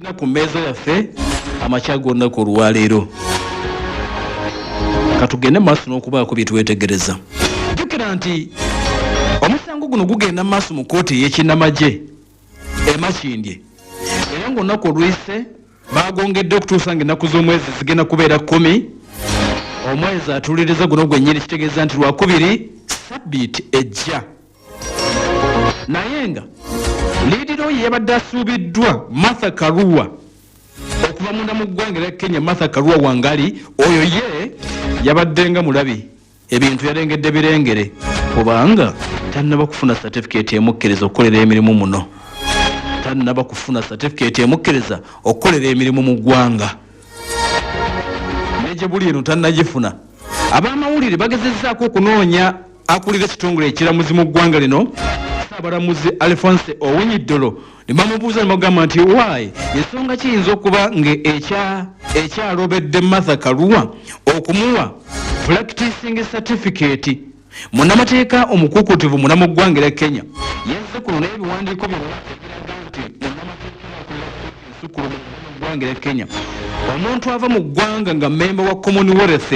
Tulina ku mmeeza yaffe amakya g'olunaku olwaleero. Katugende mu maaso n'okubaako bye twetegereza. Jjukira nti omusango guno gugenda mu maaso mu kkooti ey'ekinnamagye e Makindye, era ng'olunaku oluyise baagwongedde okutuusa ng'ennaku z'omwezi zigenda kubeera 10 omwezi atuliriza guno gwennyini, kitegeeza nti Lwakubiri sabbiiti ejja. Naye nga liidiro ye yabadde asuubiddwa Martha Karua okuva munda mu ggwanga erya Kenya, Martha Karua Wangali, oyo ye yabadde nga mulabi ebintu yalengedde birengere, kubanga tannaba kufuna satifikeeti emukkiriza okukolera emirimu muno, tannaba kufuna satifikeeti emukkiriza okukolera emirimu mu ggwanga, ne gye buli eno tannagifuna. Ab'amawulire bagezezzaako okunoonya akulira ekitongole ekiramuzi mu ggwanga lino, Ssaabalamuzi Alfonse Owiny-Dollo, ne bamubuuza ne bagamba nti why, ensonga kiyinza okuba nga ekyalobedde Martha Karua okumuwa practicing certificate. Munnamateeka omukuukuutivu muna mu ggwanga erya Kenya yazze kuno n'ebiwandiiko byonna ebiraga nti munnamateeka akulira kkooti ensukkulumu mu ggwanga erya Kenya, omuntu ava mu ggwanga nga mmemba wa Commonwealth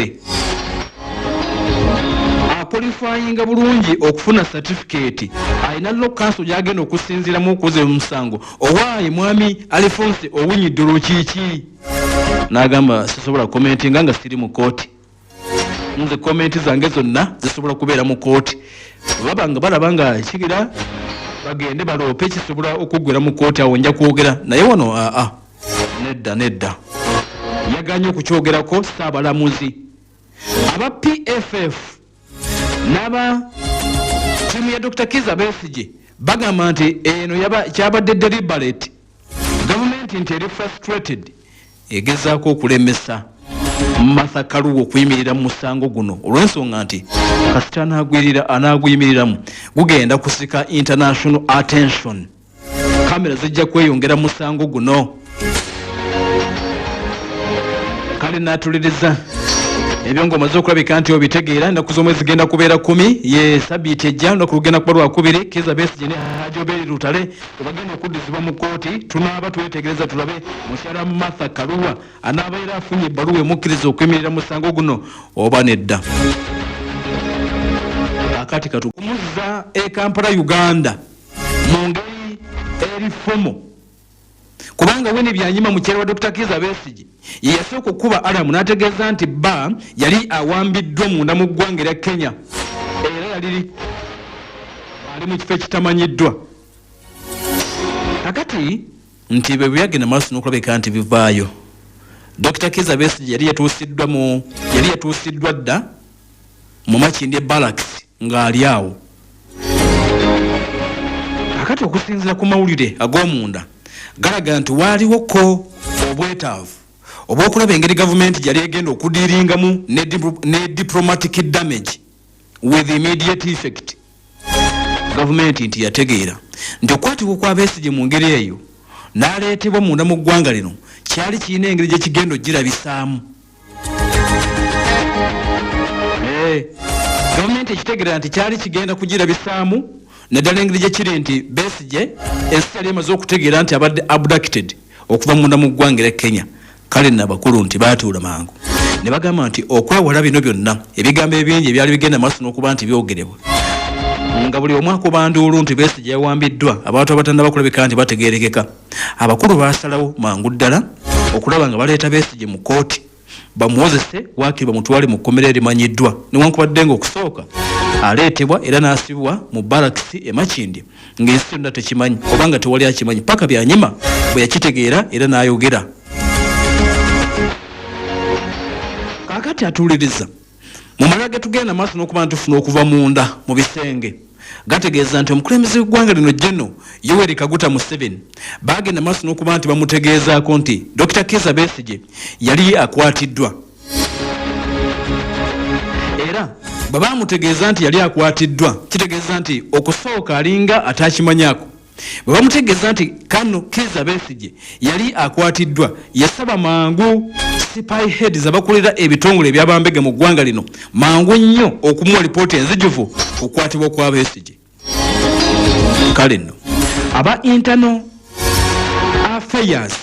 aqualifyinga bulungi okufuna certificate, alina Law Council gyagenda okusinziiramu okuwoza omusango. Owaaye mwami Alfonse Owiny-Dollo kiiki? N'agamba, sisobola commentinga nga siri mu kooti, nze comment zange zonna zisobola kubeera mu kooti. Baba nga balaba nga kigira bagende baloope, kisobola okuggwera mu kooti, awo nja kwogera, naye wano aa nedda nedda. Yaganye okukyogerako. Ssaabalamuzi, aba PFF n'aba ttiimu ya Dr Kiza Besigye bagamba nti eno kyabadde deliberate, gavumenti nti eri frustrated, egezaako okulemesa Martha Karua okuyimirira mu musango guno, olw'ensonga nti kasita anaguyimiriramu gugenda kusika international attention, kamera zijja kweyongera mu musango guno. Kale natuliriza ebyo ng'omaze okulabika nti obitegeera. Ennaku z'omwezi zigenda kubeera 10, ye sabiiti ejja, olunaku lugenda kuba Lwakubiri. Kiza Besigye ne Haji Obeid Lutale webagenda okuddizibwa mu kooti. Tunaaba twetegereza tulabe mukyala Martha Karua anaabeera afunye ebbaluwa emukkiriza okuyimirira musango guno oba nedda. Akati katukumuzza e Kampala, Uganda, mu ngeri eri formal, kubanga Winnie Byanyima, mukyala wa Dr Kiza Besigye, ye yasooka okukuba alarm n'ategeeza nti bba yali awambiddwa munda mu ggwanga erya Kenya era yali ali mu kifo ekitamanyiddwa. Kakati nti bwe byagenda maaso n'okulabika nti bivaayo, Dr Kiza Besigye yali yatuusiddwa dda mu Makindye Barracks ng'ali awo. Kakati okusinziira ku mawulire ag'omunda galaga nti waaliwoko obwetaavu obw'okulaba engeri gavumenti gyali egenda okudealingamu ne diplomatic damage with immediate effect. Gavumenti nti yategeera nti okukwatibwa kwa Besigye mu ngeri eyo n'aleetebwa munda mu ggwanga lino kyali kirina engeri gye kigenda ogirabisaamu. Gavumenti ekitegeera nti kyali kigenda kugirabisaamu, naddala engeri gye kiri nti Besigye ensi yali emaze okutegeera nti abadde abducted okuva munda mu ggwanga erya Kenya. Kale nno abakulu nti baatuula mangu ne bagamba nti okwewala bino byonna, ebigambo ebingi ebyali bigenda maaso n'okuba nti byogerebwa nga buli omu akuba nduulu nti Besigye yawambiddwa, abantu abatannaba kulabika nti bategeerekeka, abakulu baasalawo mangu ddala okulaba nga baleeta Besigye mu kkooti bamuwozese, waakiri bamutwale mu kkomera erimanyiddwa, newankubadde nga okusooka aleetebwa era n'asibwa mu barakisi e Makindye ng'ensi yonna tekimanyi oba nga tewali akimanyi, paka Byanyima bwe yakitegeera era n'ayogera. Kaakati atuuliriza mu malala ge tugenda maaso n'okuba ntufuna okuva munda mu bisenge gategeeza nti omukulembeze w'eggwanga lino Geno Yoweri Kaguta Museveni baagenda maaso n'okuba nti bamutegeezaako nti Dr Kiza Besigye yali akwatiddwa, era bwe bamutegeeza nti yali akwatiddwa, kitegeeza nti okusooka alinga atakimanyaako. Bwe bamutegeeza nti kano Kiza Besigye yali akwatiddwa, yasaba mangu spy heads abakulira ebitongole ebyabambega mu ggwanga lino mangu nnyo okumuwa lipooti enzijuvu okukwatibwa kwa Besigye. Kale nno aba internal affairs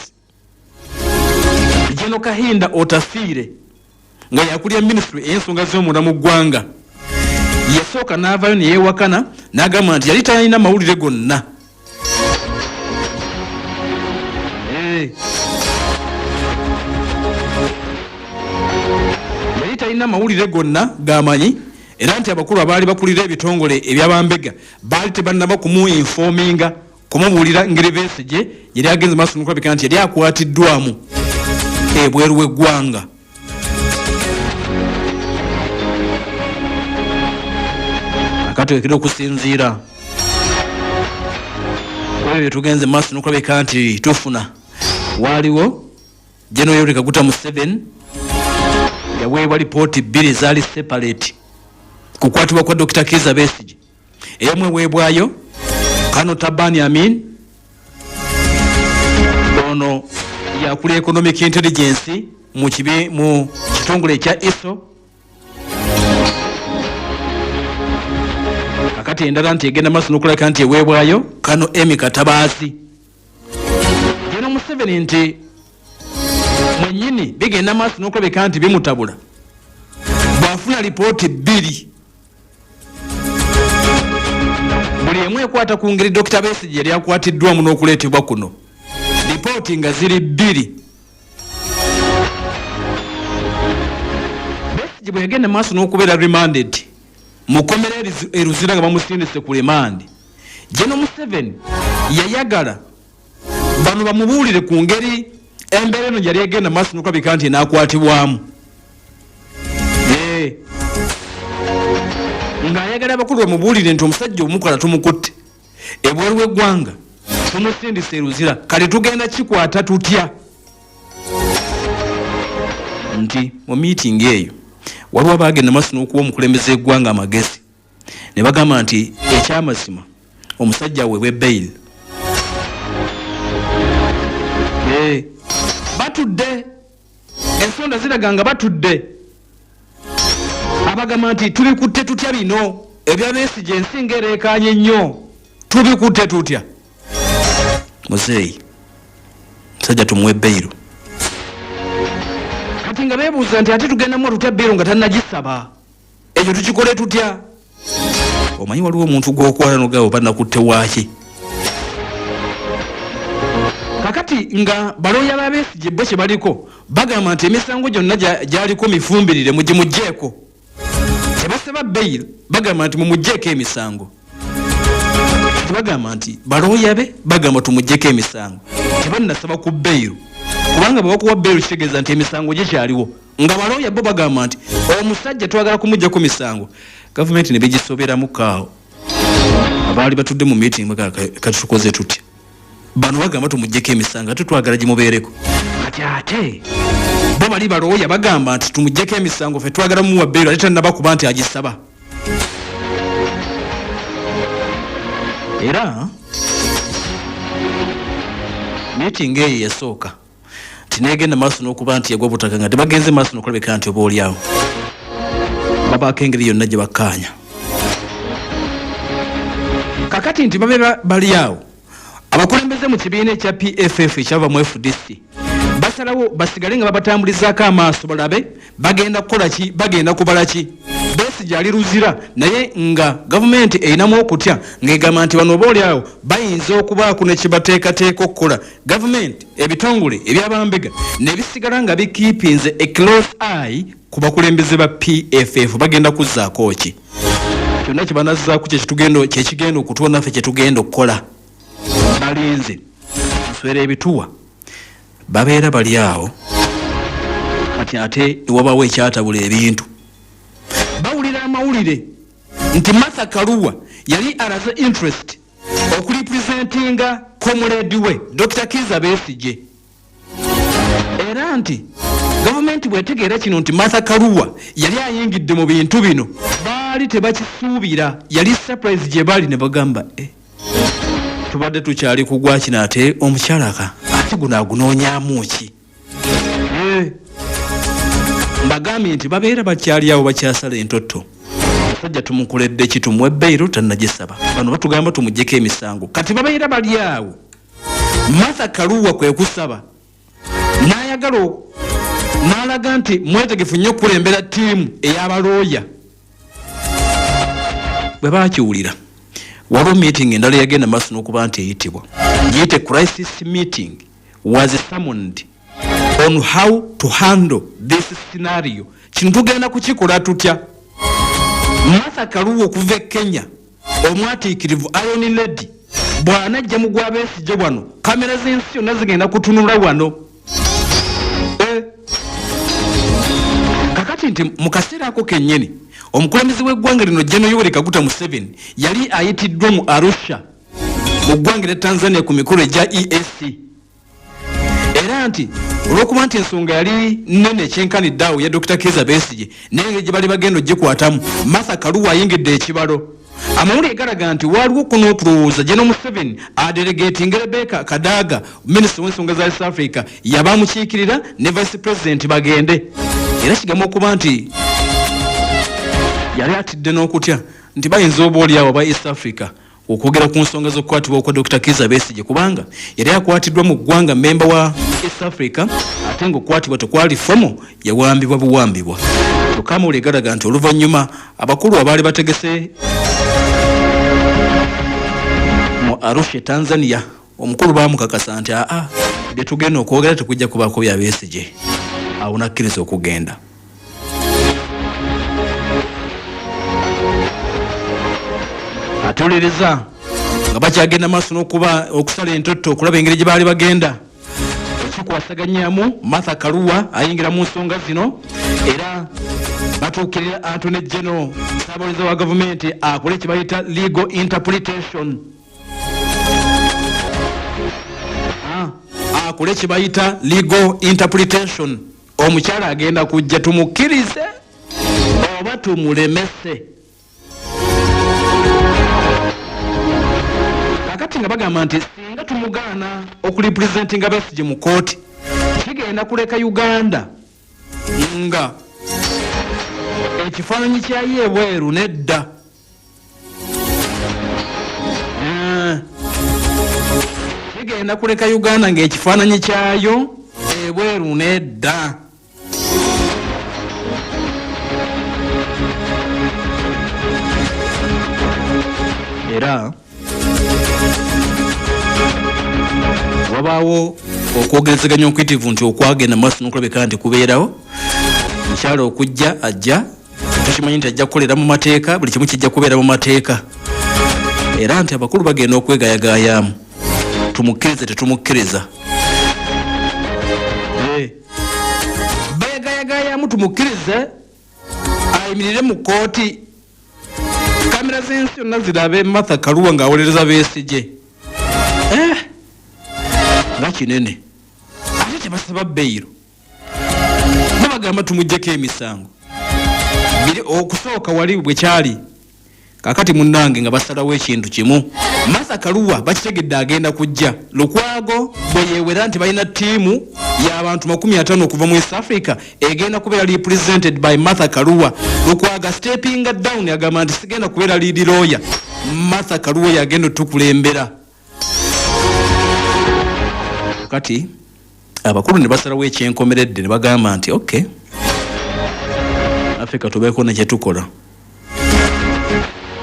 General Kahinda Otafiire nga yakulira minisitule ey'ensonga z'omunda mu ggwanga yasooka n'avaayo ne yeewakana n'agamba nti yali talina mawulire gonna. Yali talina mawulire gonna gamanyi era nti abakulu abaali bakulira ebitongole ebyabambega baali tebannaba kumuinfominga kumubuulira ngeri Besigye yali agenze maaso nokulabika nti yali akwatiddwamu ebweru w'eggwanga. Akateekera okusinziira kwebyo byetugenze maaso nokulabika nti tufuna, waaliwo General Yoweri Kaguta Museveni yaweebwa lipooti bbiri ezaali separate kukwatibwa kwa Dr. Kiiza Besigye. Emu eweebwayo Kano Tabani Amin, ono yakula economic intelligence mu kibi mu kitongole ekya ISO. Akati endala nti egenda maaso n'okulabika nti eweebwayo Kano Emi Katabaazi. General Museveni nti mwennyini bigenda maaso n'okulabika nti bimutabula bw'afuna lipooti bbiri buli emu ekwata ku ngeri Dokita Besigye yali akwatiddwamu n'okuleetebwa kuno, lipooti nga ziri bbiri. Besigye bwe yagenda maaso n'okubeera remanded mu kkomera e Luzira nga bamusindise ku remand, General Museveni yayagala bano bamubuulire ku ngeri embeera eno gyali egenda maaso n'okulabika nti enaakwatibwamu. Ng'ayagala abakulu bamubuulire nti omusajja omukola tumukutte ebweru w'eggwanga, tumusindise e Luzira, kale tugenda kikwata tutya? Nti mu miitingi eyo waliwo abaagenda maaso n'okuwa omukulembeze w'eggwanga amagezi ne bagamba nti ekyamazima omusajja aweebwe bail. Batudde, ensonda ziraga nga batudde abagamba nti tubikutte tutya bino ebya Besigye, ensi nga ereekaanye nnyo, tubikutte tutya? Muzeeyi musajja tumuwe beyiro. Kati nga beebuuza nti ate tugendamu tutya beyiro nga tannagisaba, ekyo tukikole tutya? Omanyi waliwo omuntu gw'okwala nogaba oba nakutte waaki. Kakati nga balooya ba Besigye bo kye baliko bagamba nti emisango gyonna gyaliko mifumbirire, mugimugjeeko. Tebasaba bail, bagamba nti mumugjeeko emisango. Kati bagamba nti balooya be bagamba tumugjeeko emisango, tebannasaba ku bail, kubanga bwe bakuwa bail kitegeeza nti emisango gikyaliwo. Nga balooya bo bagamba nti omusajja twagala kumuggyako misango, gavumenti ne bigisoberamu kaawo. Abaali batudde mu meeting kati tukoze tutya? Bano bagamba tumuggyeko emisango ate twagala gimubeereko. Kati ate bo bali balooya bagamba nti tumuggyeko emisango, ffe twagala mumuwa bbeero ate tannaba kuba nti agisaba. Era meeting eyo yasooka nti negenda maaso n'okuba nti yagwa butaka nga tebagenze maaso n'okulabika nti oba oliawo babaako engeri yonna gye bakkaanya. Kakati nti babeera bali awo, abakulembeze mu kibiina ekya PFF ekyava mu FDC basalawo basigale nga babatambulizaako amaaso balabe bagenda kukola ki, bagenda kubala ki. Besigye ali Luzira, naye nga gavumenti erinamu okutya ng'egamba nti bano oba oli awo bayinza okubaako ne kye bateekateeka okukola. Gavumenti, ebitongole ebyabambega ne bisigala nga bikiipinze a close eye ku bakulembeze ba PFF, bagenda kuzzaako ki? Kyonna kye banazzaako kye kigenda okutuwa naffe kye tugenda okukola. Balinze nswera ebituwa babeera bali awo. Kati ate newabawo ekyatabula ebintu, bawulira amawulire nti Martha Karua yali alaze interest okulipresentinga comrade we Dr. Kiiza Besigye, era nti gavumenti bwetegeera kino nti Martha Karua yali ayingidde mu bintu bino, baali tebakisuubira, yali surprise gye bali ne bagamba tubadde tukyali kugwa kino ate omukyala ka ate guno agunoonyaamu ki? Mbagambye nti babeera bakyali awo bakyasala entotto, omusajja tumukoledde ki, tumuwe beyiro tannagisaba, bano batugamba tumuggyeko emisango. Kati babeera bali awo, Martha Karua kwe kusaba n'ayagala N'alaga nti mwetegefu nnyo okukulembera ttiimu ey'abalooya. Bwe baakiwulira, waliwo meeting endala eyagenda maaso n'okuba nti eyitibwa, giyite crisis meeting was summoned on how to handle this scenario. Kino tugenda kukikola tutya? Martha Karua okuva e Kenya, omwatiikirivu Iron Lady, bw'anajja mu gwa Besigye wano, kamera z'ensi yonna zigenda kutunula wano. Kakati nti mu kaseera ako kennyini omukulembeze w'eggwanga lino General Yoweri Kaguta Museveni yali ayitiddwa mu Arusha mu ggwanga erya Tanzania ku mikolo egya EAC, era nti olw'okuba nti ensonga yali nnene ekyenkanidde awo ya Dokita Kizza Besigye n'engeri gye bali bagenda ogikwatamu, Martha Karua ayingidde ekibalo. Amawulire galaga nti waaliwo ko n'okulowooza General Museveni adelegatinge Rebecca Kadaga, minisita w'ensonga za East Africa, yaba amukiikirira ne Vice President bagende, era kigamba okuba nti yali atidde n'okutya nti bayinza oba oli awo aba East Africa okwogera ku nsonga z'okukwatibwa okwa Dokita Kizza Besigye, kubanga yali akwatiddwa mu ggwanga mmemba wa East Africa, ate ng'okukwatibwa tekwali fomo, yawambibwa buwambibwa. Kyokka amawulire galaga nti oluvannyuma abakulu abaali bategese mu Arusha e Tanzania, omukulu baamukakasa nti aa, bye tugenda okwogera tekujja kubaako bya Besigye, awo n'akkiriza okugenda. Atuuliriza nga bakyagenda maaso n'okuba okusala entotto okulaba engeri gye baali bagenda okikwasaganyamu. Martha Karua ayingira mu nsonga zino era batuukirira Attorney General, ssaabawolereza wa gavumenti, akole kye bayita legal interpretation. Akole kye bayita legal interpretation. Omukyala agenda kujja, tumukkirize oba tumulemese? Kakati nga bagamba nti singa tumugaana okurepresentinga Besigye mu kooti, kigenda kuleka Uganda nga ekifaananyi kyayo ebweru nedda. Kigenda kuleka Uganda ng'ekifaananyi kyayo ebweru nedda. Era wabaawo okwogerezeganya okuyitirivu nti okwagenda mu maaso n'okulabika nti kubeerawo. Mukyala okujja ajja, tukimanyi nti ajja kukolera mu mateeka, buli kimu kijja kubeera mu mateeka, era nti abakulu bagenda okwegayagayaamu, tumukkirize tetumukkiriza. Beegayagayamu tumukkirize ayimirire mu kkooti, kamera z'ensi yonna zirabe Martha Karua ng'awolereza Besigye. Nga kinene, ate tebasaba beyiro, bo bagamba tumuggyeko emisango biri okusooka wali bwe kyali. Kakati munnange nga basalawo ekintu kimu, Martha Karua bakitegedde agenda kujja. Lukwago bwe yeewera nti balina ttiimu y'abantu 50 okuva mu East Africa egenda kubeera represented by Martha Karua. Lukwago steppinga down, agamba nti sigenda kubeera lead lawyer, Martha Karua yagenda otukulembera. Kati abakulu ne basalawo ekyenkomeredde ne bagamba nti okay, Africa tubeeko ne kyetukola,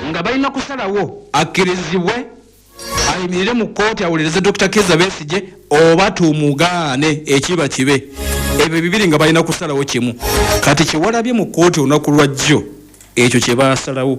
nga balina kusalawo akkirizibwe ayimirire mu kkooti awolereze Dokita Kizza Besigye oba tumugaane, ekiba kibe. Ebyo bibiri nga balina kusalawo kimu. Kati kyewalabye mu kkooti olunaku lwa jjo, ekyo kye baasalawo.